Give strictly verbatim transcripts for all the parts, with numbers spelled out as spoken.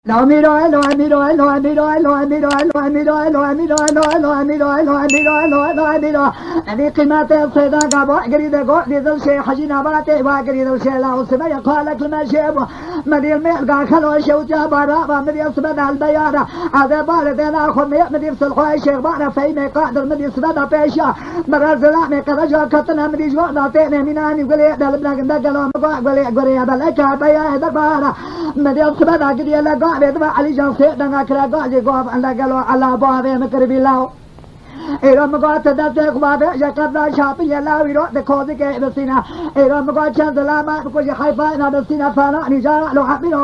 Emîro, elo, emîro, elo, emîro, elo, emîro, elo, emîro, elo, emîro, elo, emîro, elo, emîro, elo, emîro, elo, emîro, elo, emîro. Emî qîmetê sêda gava girî de go dî dil şê hecî nabatê va girî dil şê la usme ya qalek lime şê bu. Medîl mêl ga xelo şewtiya bara va medîl sime dal beyara. Ade bare de na xo me medîl sulxo şêx bara feyme qadir medîl sime da peşa. Mera zilamê qereca katine min dî ji wana têne mînanî gulê delibne ginde gelo min go gulê gurê beleka beya ê derbara. Min dê sibe da gidiye le gavê dibe Elî Can sê denga kire gazê gav ende gelo ela bavê min kiribî law. Êro min go te destê xwe bavê je qebla şapilye law îro de kozikê bisîne. Êro min go çend zilama bikujî heyfa ina bisîne fana nîcara lo hemîro.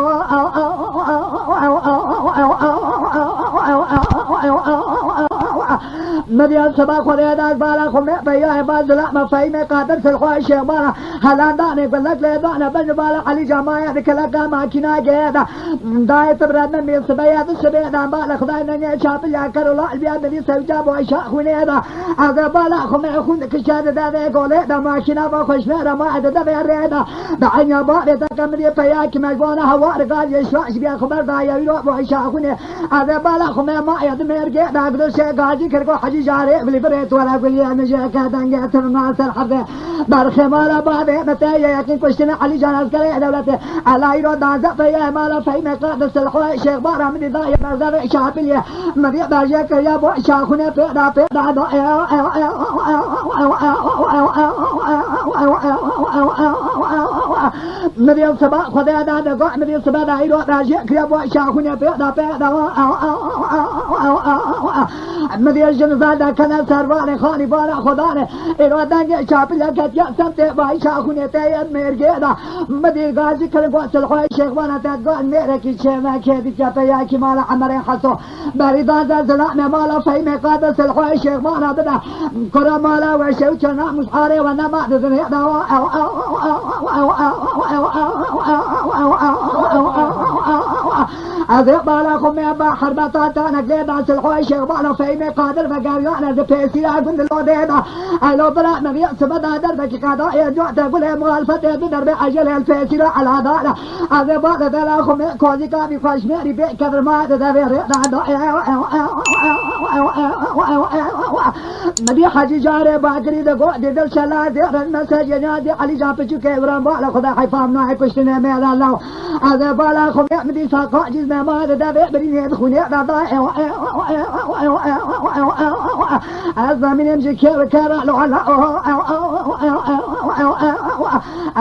Medya seba xwe rê da bala xwe me peya e ba zila me feyme qadir sil xwe şê bala helandanê gulek lê dane ben bala Elî Camaye di keleka makîna geye da dayê tibra me mê sibeye di sibê da bala Xwedayê nengê çapilya Karola Elbiya Medî Sewca bo şa xwînê da ez ê bala xwe me xwîn kişe di devê golê da makîna va xweş me ra ma di devê rê da da enya ba vê da kamilî peya ki me ji bona hewa ri gaz ye şwa ji biya xwe berda ye wîro bo şa xwînê. Ez ê bala xwe me maye di mêrgê da gidoşê gazî kir ku Hecî Jarê bilî birê tu were gulî em jê ke dengê tirna ser hevdê. Berxê mala bavê me te ye yekîn kuştine Elî Can Eskerê dewletê. Ela îro danze peye mala feyme qadir sil xwe şêx bara min dî daye berzerê şapilye. Min dî berjê kiriya bo şaxûnê pê da pê da da. Mirê siba Xwedê da de go, mirê siba da îro da jê kiriya bo şaxûnê pê da pê da. Mirê jin zal da kene servanê xanî bara Xwedane. Îro dengê şapilya ketiya semtê bay şaxûnê te yên mêrgê da. Mirê gazî kirin go silxoyê şêxvana te go mêrekî çêmekê dike peyakî mala Emerê Heso. Berî da de zilamê mala Feymê Qadir Silxoyê Şêxmana bide. Kura mala we şew çena muşarê we nema dizin hê dawa. Ez ê bala xwe me ba herbeta tanek lê da Silxoyê Şêxmana Feymê Qadir ve geryan ez ê pêsîra gund lo dê da. Elo bira me vî sibe da derdekî qeda ê cot de gulê muhalfetê du derbê ecelê el pêsîra eladara. Ez ê ba de dela xwe me kozîka vî xweşmêrî bê kevir ma de devê rê da da. Medî Hecî Carê Bakirî de got, dê dil şela dê rin mesajê niyazê Elî Can Piçûkê Îbran bala xwe de heyfa min nayê kuştinê mêra law. Ez ê bala xwe me min dîsa qaciz me ma de devê birînê dixwînê da da. Ez zemînim ji kê bi kê re lo la.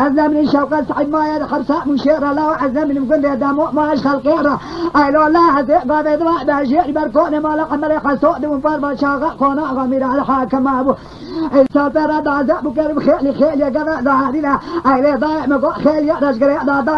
Ez zemînim Şewqet Seîd maye di hepsa Mûşê re la. Ez zemînim gundê Demo ma ji xelkê re. Ay lo la ez ê gavê di va bejê li ber konê mala Emerê Heso di min par va çaxa qona gamîra li hakima bû. Ey sapera da ze bû kerim xêlî xêlî geve zarîne. Ay lê dayê min got xêlî rejgirê da da.